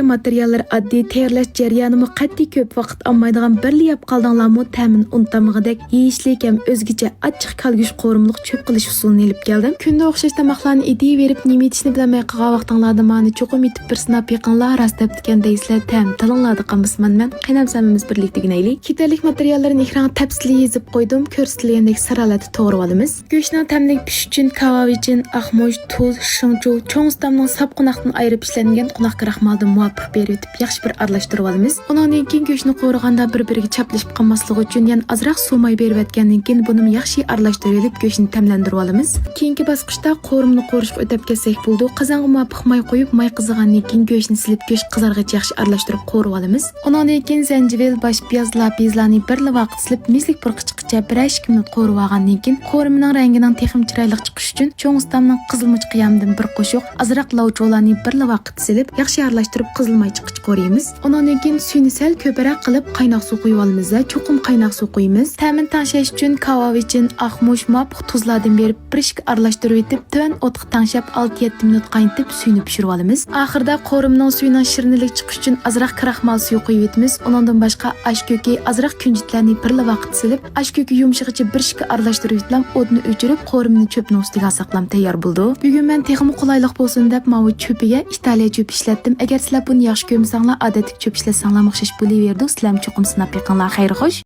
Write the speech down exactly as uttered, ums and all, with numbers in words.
ماتېرىياللىرى ئاددىي، تەييارلاش جەريانىمۇ قەتئىي كۆپ ۋاقىت ئالمايدىغان، بىرلا يەپ قالدىڭلارمۇ تەمىنى ئۇنتامىغۇدەك يېيىشلىك ھەم ئۆزگىچە ئاچچىق كالگۈش قورۇمىلىق چۆپ قىلىش ئۇسۇلىنى ئېلىپ كەلدىم. كۈندە ئوخشاش تاماقلارنى ئېتىۋېرىپ، نېمە ئېتىشنى بىلەلمەي قالغان ۋاقتىڭلاردا مانا چوقۇم ئېتىپ بىر سىناپ بېقىڭلار، راست دەپتىكەن دەيسىلەر، تەم تىلىڭلاردا قالمىسۇن مەن. قېنى ئەمسە ھەممىمىز بىرلىكتە ئۆگىنەيلى. كېتەرلىك ماتېرىياللىرىنى ئېكرانغا تەپسىلىي يېزىپ قويدۇم، كۆرسىتىلگەندەك سىرالەردە توغرىۋالىمىز. گۆشنىڭ تەملىكى پىشىش ئۈچۈن كاۋاۋىچىن، ئاقمۇچ، تۇز، شېڭچۇ، چوڭ ئۇستامنىڭ ساپ قوناقتىن ئايرىپ ئىشلەنگەن قوناق كراخمالىدىن مۇۋاپىق بېرىۋېتىپ، ياخشى بىر ئارىلاشتۇرۇۋالىمىز. ئۇنىڭدىن كېيىن گۆشنى قورۇغاندا بىر-بىرىگە چاپلىشىپ قالماسلىقى ئۈچۈن يەنە ئازراق سۇ ماي بېرىۋەتكەندىن كېيىن بۇنىمۇ ياخشى ئارىلاشتۇرۇۋېلىپ، گۆشنى تەملەندۈرۈۋالىمىز. كېيىنكى باسقۇچتا قورۇمىنى قورۇشقا ئۆتۈپ كەتسەك بولىدۇ. قازانغا مۇۋاپىق ماي قويۇپ، ماي قىزىغاندىن كېيىن گۆشنى سېلىپ، گۆش قىزارغىچە ياخشى ئارىلاشتۇرۇپ قورۇۋالىمىز. ئۇنىڭدىن كېيىن زەنجىۋىل، باش پىياز، لاپىزلارنى بىرلا ۋاقىت سېلىپ، مىسلىك پۇرىقى چىققىچە بىرەر ئىككى مىنۇت قورۇۋالغاندىن كېيىن، قورۇمىنىڭ رەڭگىنىڭ تېخىمۇ چىرايلىق چىقىشى ئۈچۈن چوڭ ئۇستامنىڭ قىزىلمۇچ قىيامىدىن بىر قوشۇق، ئازراق لاۋچۇلارنى بىرلا ۋاقىت سېلىپ، ياخشى ئارىلاشتۇرۇپ، قىزىلماي چىققىچە قورۇيمىز. ئۇنىڭدىن كېيىن سۈيىنى سەل كۆپرەك قىلىپ، قايناق سۇ قۇيۇۋالىمىز ۋە چوقۇم قايناق سۇ قۇيىمىز. تەمىنى تەڭشەش ئۈچۈن كاۋاۋىچىن، ئاقمۇچ، مۇۋاپىق تۇزلاردىن بېرىپ، بىر ئىككى ئارىلاشتۇرۇۋېتىپ، تۆۋەن ئوتقا تەڭشەپ، ئالتە يەتتە مىنۇت قاينىتىپ، سۈيىنى پىشۇرۇۋالىمىز. ئاخىرىدا قورۇمىنىڭ سۈيىنىڭ شىرنىلىكى چىقىش ئۈچۈن ئازراق كراخمال سۈيى قۇيۇۋېتىمىز. ئۇنىڭدىن باشقا ئاش كۆكى، ئازراق كۈنجۈتلەرنى بىرلا ۋاقىت سېلىپ، ئاش كۆكى يۇمشىغىچە بىر ئىككى ئارىلاشتۇرۇۋېتىپلا ئوتنى ئۆچۈرۈپ، قورۇمىنى چۆپنىڭ ئۈستىگە ئالساقلام تەييار بولىدۇ. بۈگۈن مەن تېخىمۇ قولايلىق بولسۇن دەپ ماۋۇ چۆپىگە ئىتالىيە چۆپى ئىشلەتتىم. ئەگەر سىلەر بۇنى ياخشى كۆرمىسەڭلار، ئادەتتىكى چۆپ ئىشلەتسەڭلارمۇ ئوخشاش بولۇۋېرىدۇ. سىلەرمۇ چوقۇم سىناپ بېقىڭلار. خەير خوش.